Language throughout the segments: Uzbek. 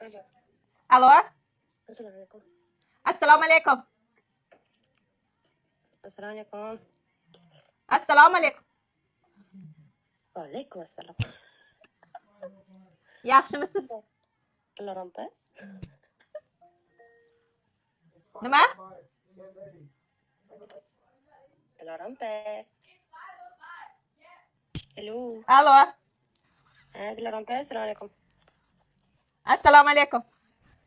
Alo. Alo. Assalomu alaykum. Assalomu alaykum. Assalomu alaykum. Assalomu alaykum. Va alaykum assalom. Yaxshimisiz? Dilorom opa. Nima? Dilorom opa. Alo. Alo. Ha, Dilorom opa, assalomu alaykum. Assalomu alaykum.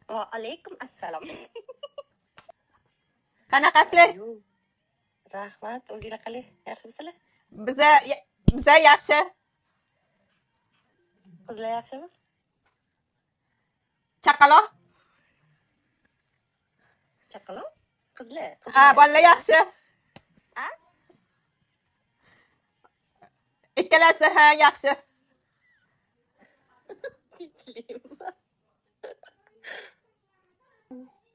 Va alaykum assalom. Qanaqasizlar? Alo. Rahmat, o'zinglar qalay? Yaxshimisizlar? Biza yaxshi. Qizlar yaxshimi? Chaqaloq? Chaqaloq? Qizlar, Ha, qizlar bolalar yaxshimi? yaxshi. A? Ikkalasi ha, yaxshi. Tinchlikmi?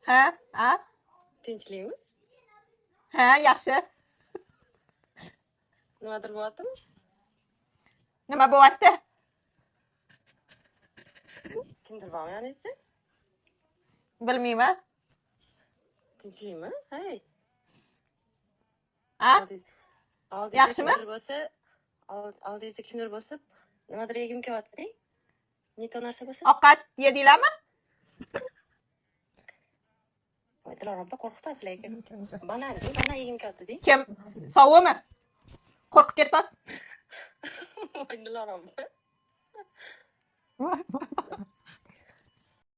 Ha, ha? Tinchlikmi? Ha, yaxshi. Nimadir bo'lyaptimi? Nima bo'lyapti? Kimdir bormi yoningizda? Bilmayman. Tinchlikmi? Hey. A? Oldingizda Yaxshimi? kimdir bo'lsa, oldingizda kimdir bo'lsa, nimadir yegim kelyapti. Ne to narsa bo'lsa? Ovqat yedinglarmi? Voy, Dilorom opa, qo'rqitasiz lekin. Banan, banan yegim kelyapti deng. Kim? Sovumi? Qo'rqib ketasiz. Voy, Dilorom opa. Voy, voy.